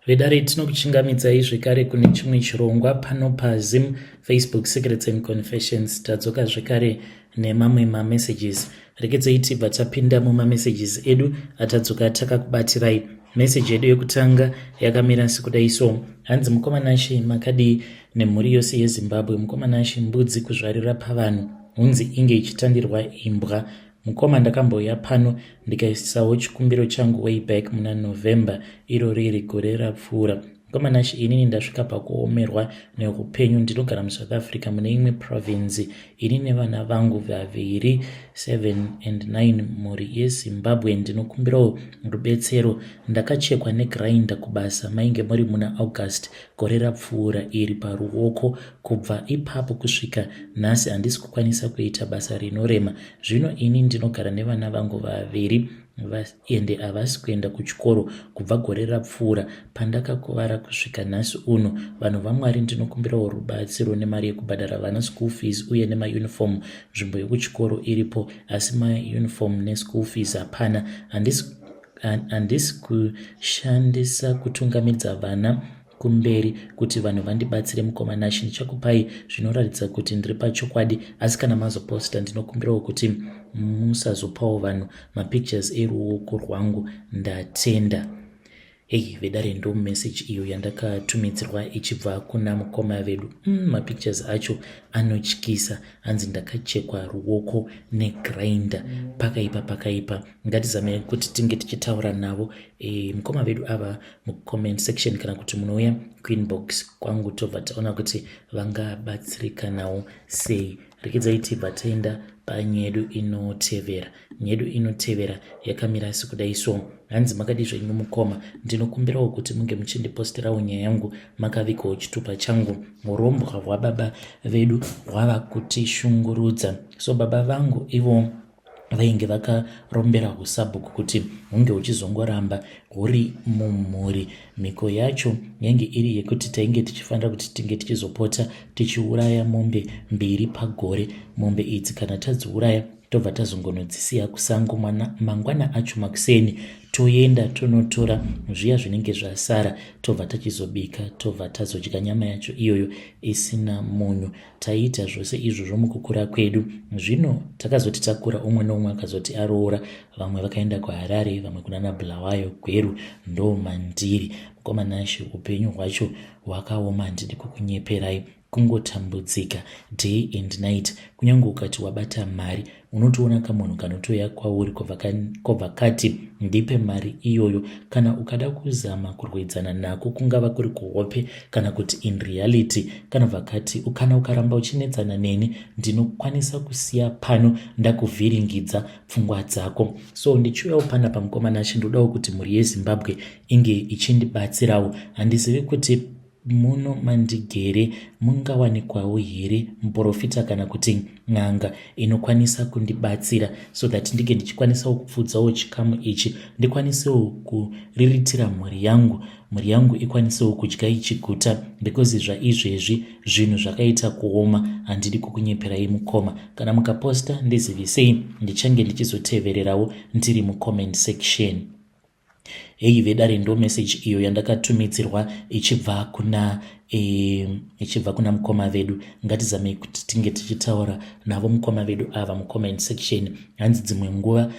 Vedare, tinokuchingamidzai zvekare kune chimwe chirongwa pano paZim Facebook Secrets and Confessions. Tadzoka zvekare nemamwe mamessages. Rekedzei tibva tapinda mumamessages edu atadzoka takakubatirai. Meseji yedu yekutanga yakamira sekudai so. Hanzi, "Mukoma Nashe, makadii nemhuri yose yeZimbabwe? Mukoma Nashe, mbudzi kuzvarira pavanhu, hunzi inge ichitandirwa imbwa. Mukoma, ndakambouya pano ndikaisawo chikumbiro changu way back muna November iro riri gore rapfuura. Mukoma Nashe, inini ndasvika pakuomerwa neupenyu. Ndinogara muSouth Africa mune imwe province, ini nevana vangu vaviri, 7 and 9. Mhuri yeZimbabwe, ndinokumbirawo rubetsero. Ndakachekwa negrinder kubasa, mainge muri muna August gore rapfuura iri, paruoko. Kubva ipapo kusvika nhasi handisi kukwanisa kuita basa rinorema. Zvino ini ndinogara nevana vangu vaviri, ende havasi kuenda kuchikoro kubva gore rapfuura pandakakuvara kusvika nhasi uno. Vanhu vaMwari, ndinokumbirawo rubatsiro nemari yekubhadhara vana school fees uye nemauniform. Nzvimbo yekuchikoro iripo, asi mauniform neschool fees hapana. Handisi kushandisa kutungamidza vana kumberi kuti vanhu vandibatsire. Mukoma Nashe, ndichakupai zvinoratidza kuti ndiri pachokwadi, asi kana mazoposta, ndinokumbirawo kuti musazopawo vanhu mapictures eruoko rwangu. Ndatenda." Hei vedare, ndo message iyo yandakatumidzirwa ichibva kuna mukoma vedu. Mapictures acho anotyisa. Hanzi ndakachekwa ruoko negrinder. Pakaipa, pakaipa. Ngatizamei kuti tinge tichitaura navo mukoma vedu ava mucomment section, kana kuti munouya kuinbox kwangu, tobva taona kuti vangabatsirikanawo sei. Rekedzai tibva taenda panyedu inotevera. Nyedu inotevera yakamira sekudai so. Hanzi, "Makadi zvenyu mukoma? Ndinokumbirawo kuti munge muchindiposterawo nyaya yangu makavigawo chitupa changu. Urombwa hwababa vedu hwava kutishungurudza. So baba vangu ivo vainge vakarombera usabhuku kuti hunge huchizongoramba huri mumhuri. Mhiko yacho yainge iri yekuti tainge tichifanira kuti tinge tichizopota tichiuraya mombe mbiri pagore. Mombe idzi kana tadziuraya, tobva tazongonodzisiya kusango. Mangwana acho makuseni toenda tonotora zviya zvinenge zvasara, tobva tachizobika, tobva tazodya nyama yacho iyoyo isina munyu. Taiita zvose izvozvo mukukura kwedu. Zvino takazoti takura, umwe neumwe akazoti aroora. Vamwe vakaenda kuHarare, vamwe kunana Bulawayo, Gweru, ndo mandiri. Mukoma Nashe, upenyu hwacho hwakaoma, handidi kukunyeperai. Kungotambudzika day and night. Kunyange ukati wabata mari, unotoona kamunhu kanotoya kwauri kobva kati, 'Ndipe mari iyoyo.' Kana ukada kuzama kurwedzana nako, kungava kuri kuhope kana kuti in reality, kanobva kati, 'Kana ukaramba uchinetsana neni, ndinokwanisa kusiya pano ndakuvhiringidza pfungwa dzako.' So ndichiuyawo panapa, mukoma Nashe, ndodawo kuti mhuri yeZimbabwe inge ichindibatsirawo. Handizivi kuti muno mandigere mungawanikwawo here muprofita kana kuti n'anga inokwanisa kundibatsira, so that ndinge ndichikwanisawo kupfuudzawo chikamu ichi, ndikwanisewo kuriritira mhuri yangu, mhuri yangu ikwanisewo kudya ichiguta, because zvaizvezvi zvinhu zvakaita kuoma. Handidi kukunyeperai mukoma. Kana mukaposta, ndizivisei, ndichange ndichizotevererawo ndiri mucomment section." Hei vedare, ndo message iyo yandakatumidzirwa ichibva kuna mukoma vedu. Ngatizamei kuti tinge tichitaura navo mukoma vedu ava mucomment section. Hanzi dzimwe nguva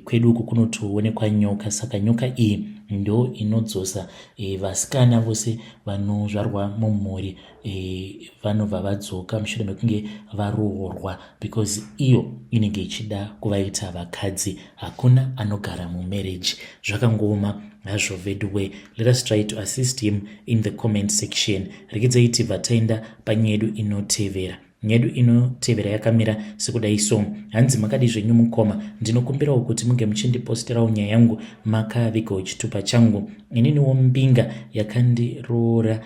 kwedu uku kunotoonekwa nyoka, saka nyoka iyi ndo inodzosa vasikana vose vanozvarwa mumhuri, vanobva vadzoka mushure mekunge varoorwa, because iyo inenge ichida kuvaita vakadzi. Hakuna anogara mumarriage. Zvakangooma hazvo veduwe. Let us try to assist him in the comment section. Rekedzai tibva taenda panyedu inotevera. Nyedu inotevera yakamira sekudai so. Hanzi, "Makadi zvenyu mukoma? Ndinokumbirawo kuti munge muchindiposterawo nyaya yangu makavigawo chitupa changu. Ininiwo mbinga yakandiroora.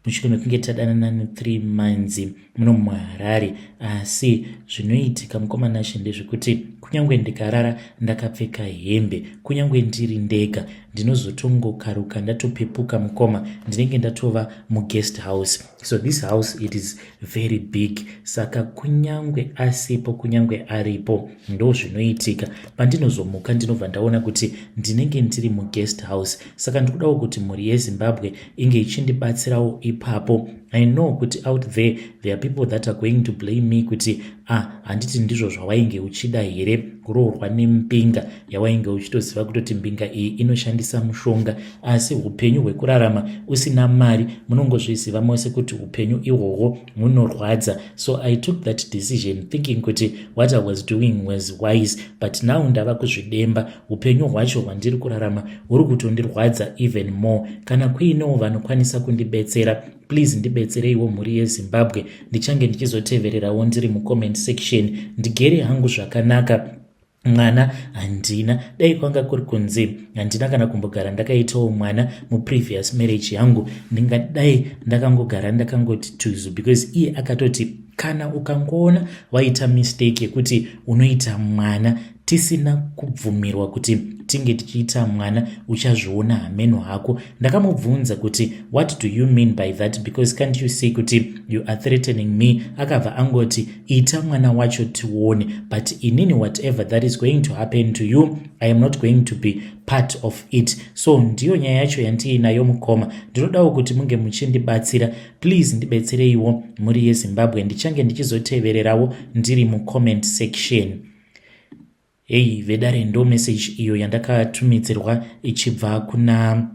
Mushure mekunge tadanana ne3 months muno muHarare. Asi zvinoitika, mukoma Nashe, ndezvekuti kunyange ndikarara ndakapfeka hembe, kunyange ndiri ndega, ndinozotongokaruka ndatopepuka, mukoma, ndinenge ndatova muguest house. So this house, it is very big. Saka kunyange asipo, kunyange aripo, ndo zvinoitika. Pandinozomuka, ndinobva ndaona kuti ndinenge ndiri muguest house. Saka ndikudawo kuti mhuri yeZimbabwe inge ichindibatsirawo ipapo. I know kuti out there, there are people that are going to blame me kuti, "Ah, handiti ndizvo zvawainge uchida here, kuroorwa nembinga yawainge uchitoziva kutoti mbinga iyi inoshandisa mushonga?" Asi upenyu hwekurarama usina mari, munongozviziva mose kuti upenyu ihwohwo hunorwadza. So I took that decision thinking kuti what I was doing was wise, but now ndava kuzvidemba. Upenyu hwacho hwandiri kurarama huri kutondirwadza even more. Kana kuinewo vanokwanisa kundibetsera, please ndibetsereiwo, mhuri yeZimbabwe. Ndichange ndichizotevererawo ndiri mucomment section. Ndigere hangu zvakanaka, mwana handina. Dai kwanga kuri kunzi handina kana kumbogara ndakaitawo mwana muprevious marriage yangu, ndingadai ndakangogara ndakangoti tuzu, because iye akatoti kana ukangoona waita mistake yekuti unoita mwana tisina kubvumirwa kuti tinge tichiita mwana, uchazviona hameno hako. Ndakamubvunza kuti, "What do you mean by that? Because can't you see kuti you are threatening me?" Akabva angoti, "Ita mwana wacho tione, but inini, whatever that is going to happen to you, I am not going to be part of it." So ndiyo nyaya yacho yandiinayo, mukoma. Ndinodawo kuti munge muchindibatsira. Please ndibetsereiwo, mhuri yeZimbabwe. Ndichange ndichizotevererawo ndiri mucomment section. Hei vedare, ndo message iyo yandakatumidzirwa ichibva kuna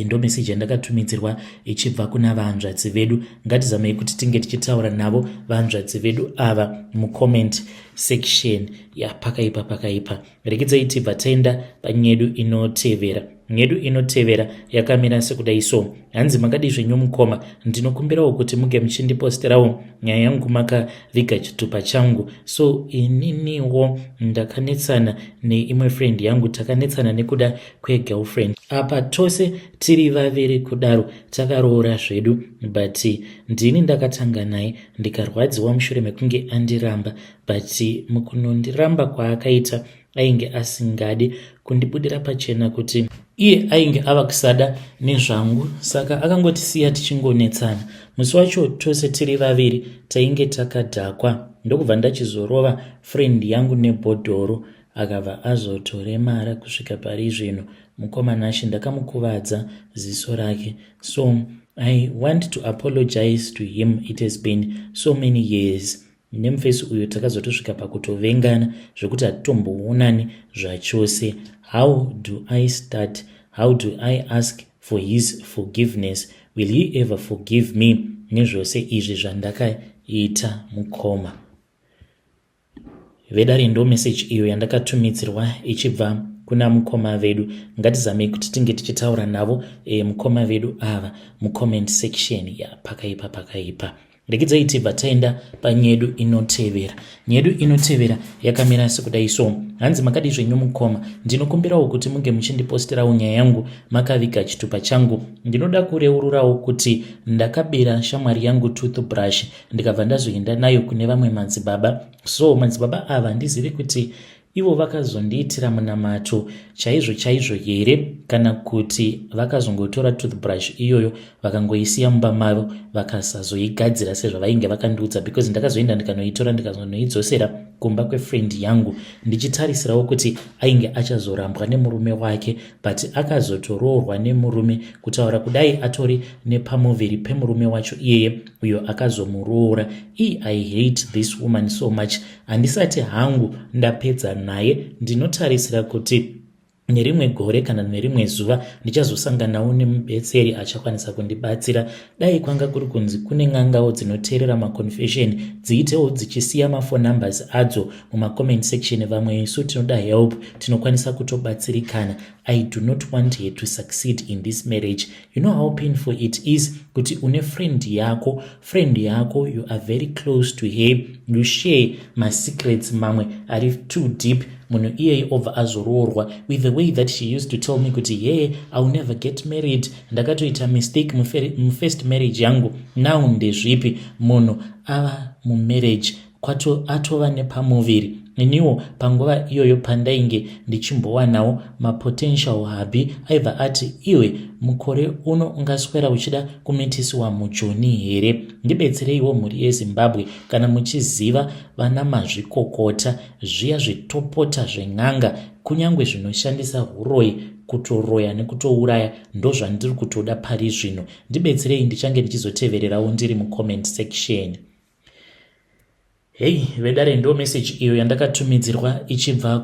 ndo message yandakatumidzirwa ichibva kuna vanzvadzi vedu. Ngatizamei kuti tinge tichitaura navo vanzvadzi vedu ava mucomment section. Ya, pakaipa, pakaipa. Rekedzai tibva taenda panyedu inotevera. Nyedu inotevera yakamira sekudai so. Hanzi, "Makadi zvenyu, mukoma? Ndinokumbirawo kuti muge muchindiposterawo nyaya yangu makaviga chitupa changu. So ininiwo ndakanetsana neimwe friend yangu. Takanetsana nekuda kwegirlfriend. Apa tose tiri vaviri kudaro takaroora zvedu, but ndini ndakatanga naye, ndikarwadziwa mushure mekunge andiramba. But mukunondiramba kwaakaita, ainge asingadi kundibudira pachena kuti iye ainge ava kusada nezvangu. Saka akangotisiya tichingonetsana. Musi wacho tose tiri vaviri tainge takadhakwa, ndokubva ndachizorova friend yangu nebhodhoro, akabva azotoremara kusvika pari zvino. Mukoma Nashe, ndakamukuvadza ziso rake, so I want to apologize to him. It has been so many years. Nemufesi uyu takazotosvika pakutovengana zvekuti hatitomboonani zvachose. How do I start? How do I ask for his forgiveness? Will he ever forgive me nezvose izvi zvandakaita, mukoma?" Vedare, ndo message iyo yandakatumidzirwa ichibva kuna mukoma vedu. Ngatizamei kuti tinge tichitaura navo mukoma vedu ava mucomment section. Ya, pakaipa, pakaipa. Rekidzai tibva taenda panyedu inotevera. Nyedu inotevera yakamira sekudai so. Hanzi, "Makadi zvenyu, mukoma? Ndinokumbirawo kuti munge muchindiposterawo nyaya yangu makaviga chitupa changu. Ndinoda kureururawo kuti ndakabira shamwari yangu toothbrush, ndikabva ndazoenda nayo kune vamwe madzibaba. So madzibaba ava, handizivi kuti ivo vakazondiitira munamato chaizvo chaizvo here, kana kuti vakazongotora toothbrush iyoyo vakangoisiya mumba mavo, vakasazoigadzira sezvavainge vakandiudza, because ndakazoenda ndikanoitora, ndikazonoidzosera kumba kwefriend yangu, ndichitarisirawo kuti ainge achazorambwa nemurume wake. But akazotoroorwa nemurume. Kutaura kudai, atori nepamuviri pemurume wacho iyeye uyo akazomuroora. I hate this woman so much. Handisati hangu ndapedza naye. Ndinotarisira kuti nerimwe gore kana nerimwe zuva ndichazosanganawo nemubetseri achakwanisa kundibatsira. Dai kwanga kuri kunzi kune n'angawo dzinoteerera maconfession, dziitewo dzichisiya maphone numbers adzo mumacomment section. Vamwe isu tinoda help tinokwanisa kutobatsirikana. I do not want her to succeed in this marriage. You know how painful it is kuti une friend yako, friend yako, you are very close to her, you share masecrets mamwe ari too deep. Munhu iyeye obva azoroorwa with the way that she used to tell me kuti, "Ye, I will never get married, ndakatoita mistake mufirst marriage yangu." Now ndezvipi? Munhu ava mumarriage kwato, atova nepamuviri. Iniwo panguva iyoyo pandainge ndichimbowanawo mapotential hubby, aibva ati, "Iwe, mukore uno ungaswera uchida kumitisiwa mujoni here?" Ndibetsereiwo, mhuri yeZimbabwe, kana muchiziva vana mazvikokota, zviya zvitopota zven'anga, kunyange zvinoshandisa uroyi kutoroya nekutouraya. Ndozvandiri kutoda pari zvino. Ndibetserei, ndichange ndichizotevererawo ndiri mucomment section. Hei vedare, ndo meseji iyo yandakatumidzirwa ichibva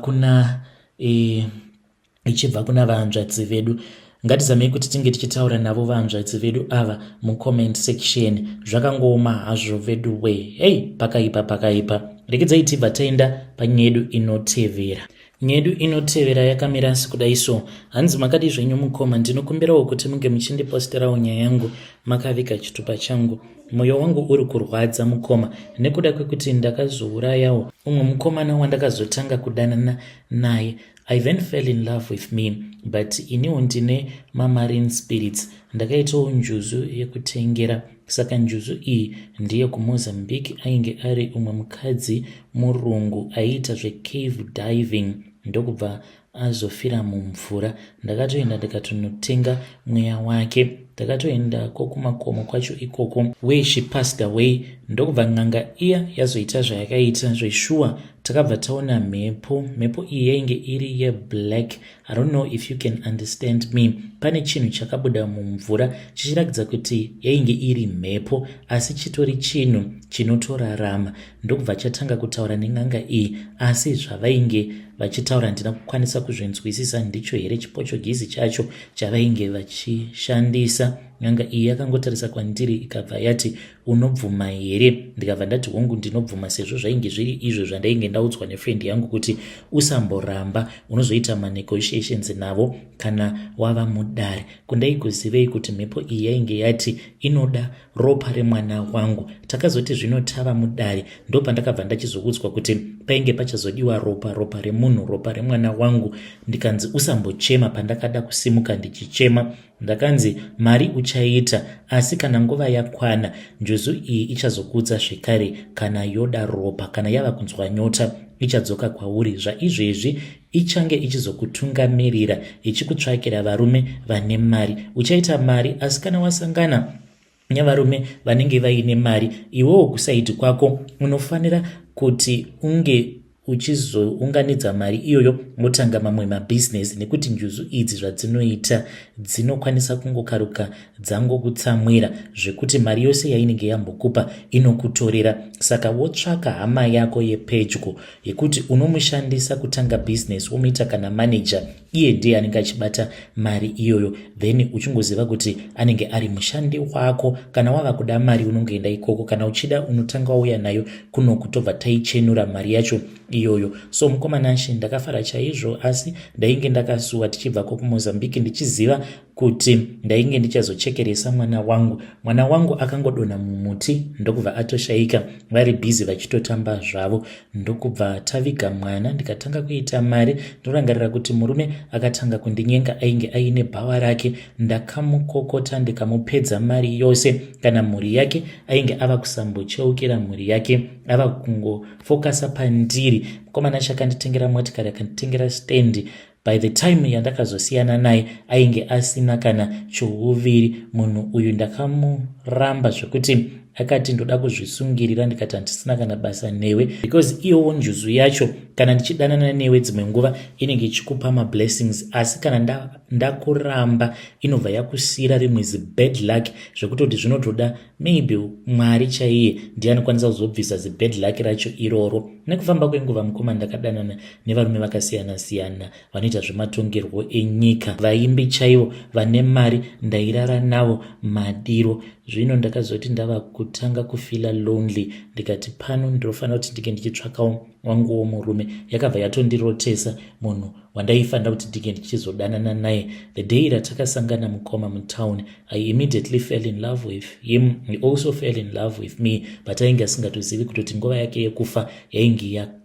kuna vahanzvadzi vedu. Ngatizamei kuti tinge tichitaura navo vahanzvadzi vedu ava mucomment section. Zvakangooma hazvo vedu we. Hei, pakaipa, pakaipa. Rekedzai tibva taenda panyaya yedu inotevera. Nyaya yedu inotevera yakamira sekudai so. Hanzi, "Makadi zvenyu mukoma? Ndinokumbirawo kuti munge muchindiposterawo nyaya yangu makaviga chitupa changu. Mwoyo wangu uri kurwadza mukoma, nekuda kwekuti ndakazourayawo umwe mukomana wandakazotanga kudanana naye. I then fell in love with me, but iniwo ndine mamarine spirits. Ndakaitawo njuzu yekutengera. Saka njuzu iyi ndiye kuMozambique. Ainge ari umwe mukadzi murungu aiita zvecave diving, ndokubva azofira mumvura. Ndakatoenda ndikatonotenga mweya wake. Ndakatoendako kumakomo kwacho ikoko where she passed away. Ndokubva n'anga iya yazoita zvayakaita zveshuwa. Takabva taona mhepo. Mhepo iyi yainge iri yeblack. I don't know if you can understand me. Pane chinhu chakabuda mumvura chichiratidza kuti yainge iri mhepo, asi chitori chinhu chinotorarama. Ndokubva chatanga kutaura nen'anga iyi, asi zvavainge vachitaura handina kukwanisa kuzvinzwisisa. Ndicho here chiPortuguese chacho chavainge vachishandisa? N'anga iyi yakangotarisa kwandiri, ikabva yati, 'Unobvuma here?' Ndikabva ndati, 'Hongu, ndinobvuma,' sezvo zvainge zviri izvo zvandainge ndaudzwa nefriend yangu kuti usamboramba, unozoita manegotiations navo kana wava mudare. Kundaigozivei kuti mhepo iyi yainge yati inoda ropa remwana wangu? Takazoti zvino tava mudare, ndopandakabva ndachizoudzwa kuti painge pachazodiwa ropa, ropa remunhu, ropa remwana wangu. Ndikanzi, 'Usambochema.' Pandakada kusimuka ndichichema, ndakanzi, 'Mari uchaita, asi kana nguva yakwana, njuzu iyi ichazokudza zvekare kana yoda ropa. Kana yava kunzwa nyota, ichadzoka kwauri. Zvaizvezvi ichange ichizokutungamirira ichikutsvakira varume vane mari. Uchaita mari, asi kana wasangana nevarume vanenge vaine mari, iwewo kuside kwako unofanira kuti unge uchizounganidza mari iyoyo, wotanga mamwe mabhizinesi, nekuti njuzu idzi zvadzinoita, dzinokwanisa kungokaruka dzangokutsamwira zvekuti mari yose yainenge yambokupa inokutorera. Saka wotsvaka hama yako yepedyo yekuti unomushandisa kutanga bhizinesi, womuita kana manager. Iye ndiye anenge achibata mari iyoyo, then uchingoziva kuti anenge ari mushandi wako. Kana wava kuda mari, unongoenda ikoko. Kana uchida, unotanga wauya nayo kuno, kutobva taichenura mari yacho iyoyo." So mukomana She, ndakafara chaizvo, asi ndainge ndakasuwa tichibvako kuMozambique, ndichiziva kuti ndainge ndichazochekeresa mwana wangu. Mwana wangu akangodonha mumuti, ndokubva atoshayika vari busy vachitotamba zvavo. Ndokubva taviga mwana, ndikatanga kuita mari. Ndinorangarira kuti murume akatanga kundinyenga ainge aine bhawa rake. Ndakamukokota, ndikamupedza mari yose. Kana mhuri yake ainge ava kusambocheukira mhuri yake, ava kungofokasa pandiri. Mukomana chakanditengera motikari, akanditengera stendi. By the time yandakazosiyana naye, ainge asina kana chouviri. Munhu uyu ndakamuramba zvekuti akati, 'Ndoda kuzvisungirira.' Ndikati, 'Handisina kana basa newe,' because iyowo njuzu yacho, kana ndichidanana newe, dzimwe nguva inenge ichikupa mablessings, asi kana ndakuramba inobva yakusiyira rimwe zibad luck zvekutoti zvinotoda maybe Mwari chaiye ndiye anokwanisa kuzobvisa zibad luck racho iroro. Nekufamba kwenguva, mukoma, ndakadanana nevarume vakasiyana-siyana, vanoita zvematongerwo enyika, vaimbi chaivo vane mari. Ndairara navo madiro. Zvino ndakazoti ndava kutanga kufeela lonely, ndikati pano ndinofanira kuti ndinge ndichitsvakawo wanguwo murume. Yakabva yatondirotesa munhu wandaifanira kuti ndinge ndichizodanana naye. The day ratakasangana, mukoma, mutown, I immediately fell in love with him. He also fell in love with me, but ainge asingatozivi kutoti nguva yake yekufa yainge.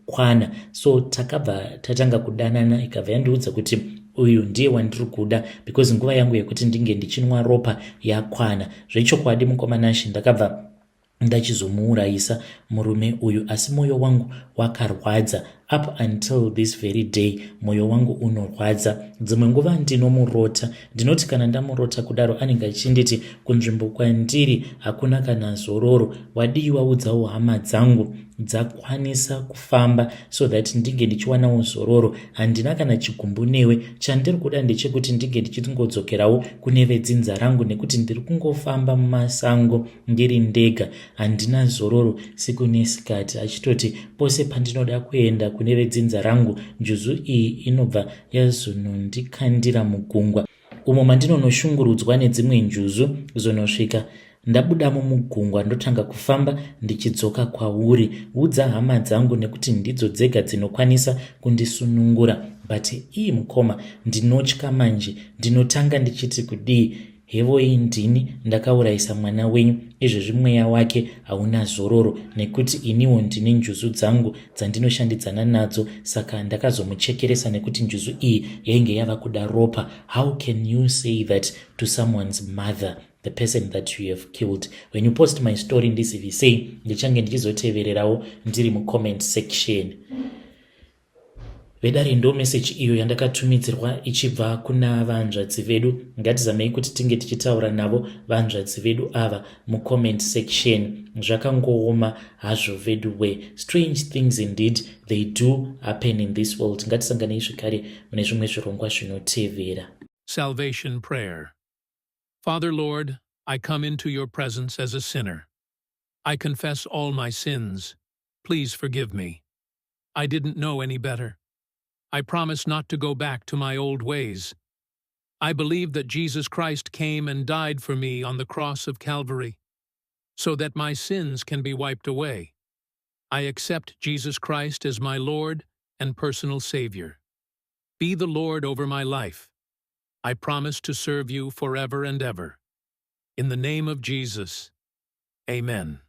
kwana. So takabva tatanga kudanana, ikabva yandiudza kuti uyu ndiye wandiri kuda because nguva yangu yekuti ndinge ndichinwa ropa yakwana. Zvechokwadi, mukoma Nashe, ndakabva ndachizomuurayisa murume uyu, asi mwoyo wangu wakarwadza. Up until this very day mwoyo wangu unorwadza. Dzimwe nguva ndinomurota. Ndinoti kana ndamurota kudaro, anenge achinditi kunzvimbo kwandiri hakuna kana zororo. Wadii waudzawo hama dzangu dzakwanisa kufamba so that ndinge ndichiwanawo zororo? Handina kana chigumbu newe. Chandiri kuda ndechekuti ndinge ndichingodzokerawo kune vedzinza rangu, nekuti ndiri kungofamba mumasango ndiri ndega, handina zororo siku nesikati. Achitoti pose pandinoda kuenda kune vedzinza rangu, njuzu iyi inobva yazonondikandira mugungwa umo mandinonoshungurudzwa nedzimwe njuzu. Zonosvika ndabudamo mugungwa, ndotanga kufamba ndichidzoka kwauri. Udza hama dzangu nekuti ndidzo dzega dzinokwanisa kundisunungura. But ii mukoma, ndinotya manje. Ndinotanga ndichiti kudii? Hevoi, ndini ndakaurayisa mwana wenyu. Izvezvi mweya wake hauna zororo nekuti iniwo ndine njuzu dzangu dzandinoshandidzana nadzo, saka ndakazomuchekeresa nekuti njuzu iyi yainge yava kuda ropa. How can you say that to someone's mother, the person that you have killed? When you post my story, ndizivisei. Ndichange ndichizotevererawo ndiri mucomment section. Vedare, ndo meseji iyo yandakatumidzirwa ichibva kuna vanzvadzi vedu. Ngatizamei kuti tinge tichitaura navo vanzvadzi vedu ava mucomment section. Zvakangooma hazvo vedu we. Strange things indeed, they do happen in this world. Ngatisanganei zvekare mune zvimwe zvirongwa zvinotevera. Salvation Prayer. Father Lord, I come into your presence as a sinner. I confess all my sins. Please forgive me. I didn't know any better. I promise not to go back to my old ways. I believe that Jesus Christ came and died for me on the cross of Calvary, so that my sins can be wiped away. I accept Jesus Christ as my Lord and personal Savior. Be the Lord over my life. I promise to serve you forever and ever. In the name of Jesus, Amen.